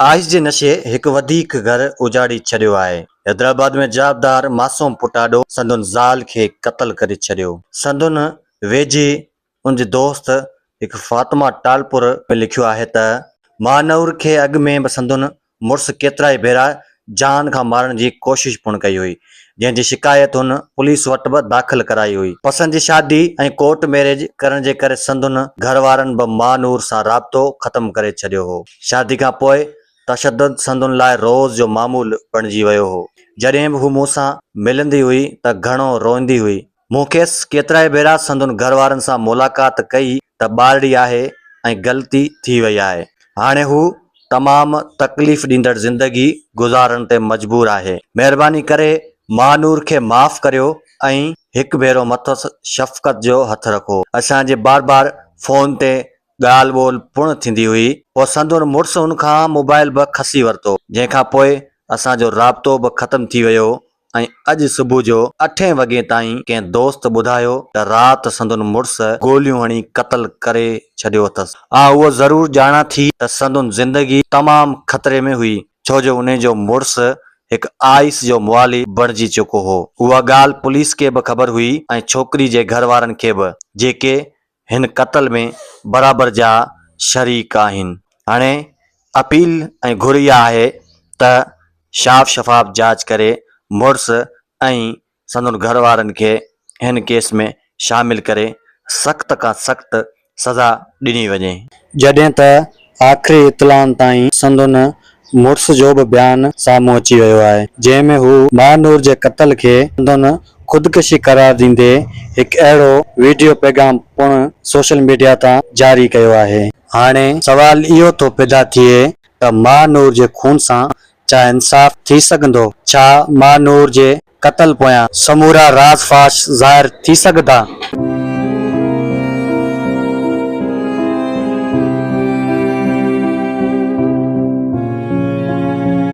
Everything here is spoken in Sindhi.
آئس جي نشي هڪ وڌيڪ گهر اجاڙي ڇڏيو آهي. حيدرآباد ۾ جوابدار معصوم پٽاڏو سندن زال کي قتل ڪري ڇڏيو. سندن ويجهي ان جي دوست هڪ فاطمه ٽالپر به لکيو آهي ته ماهنور کي اڳ ۾ به سندن مڙس ڪيترائي ڀيرا جان کان مارڻ جي ڪوشش پڻ ڪئي هئي، جنهن جي شڪايت هن پوليس وٽ به داخل ڪرائي هئي. پسند جي شادي ۽ ڪورٽ ميريج ڪرڻ جي ڪري سندن گهر وارن به ماهنور سان رابطو ختم ڪري ڇڏيو هو. شادي کان پوء تشدد سندن لاء روز جو معمول بڻجي ويو هو. جڏهن به هو مون سان ملندي هئي ته گهڻو روئندي هئي. مون کيس ڪيترائي ڀيرا سندن گهر وارن سان ملاقات ڪئي ته ٻارڙي آهي ۽ غلطي ٿي وئي آهي. هاڻي هو تمام تڪليف ڏيندڙ زندگي گذارڻ تي مجبور آهي. مهرباني ڪري ماهنور کي معاف ڪريو ۽ هڪ ڀيرو مٿس شفقت جو هٿ رکو. اسان جي بار بار فون تي ڳالهه ٻولهه پڻ ٿيندي هئي. پوء سندن مڙس هن کان موبائل به کسي ورتو، جنهن کان پوء اسان جو رابطو به ختم ٿي ويو. ۽ اڄ صبح جو اٺين وڳي تائين ڪنهن دوست ٻڌايو ته رات سندن مڙس گوليون هڻي قتل ڪري ڇڏيو اٿس. آء اهو ضرور ڄاڻان ٿي ته سندن زندگي تمام خطري ۾ هئي، ڇو جو انهي جو مڙس هڪ آئس جو موالي بڻجي چڪو هو. اها ڳالهه پوليس کي به خبر هئي ۽ ڇوڪري جي گهر وارن کي به، جيڪي هن قتل ۾ برابر جا شريڪ آهن. هاڻي اپيل ۽ گهر اها آهي ته شاف شفاف جاچ ڪري مڙس ۽ سندن گهر وارن کي هن ڪيس ۾ شامل ڪري سخت کان سخت سزا ڏني وڃي. جڏهن ته آخري اطلاعن تائين سندن مڙس جو به بيان سامهون اچي ويو آهي، جنهن ۾ هو ماهنور جي قتل کي سندن خودڪشي قرار ڏيندي هڪ اهڙو ويڊيو پيغام پڻ سوشل ميڊيا تان جاري ڪيو آهي. هاڻي سوال اهو ٿو پيدا ٿئي ته ماهنور جي خون سان ڇا انصاف ٿي سگهندو؟ ڇا ماهنور جي قتل پويان سمورا راز فاش ظاهر ٿي سگهندا؟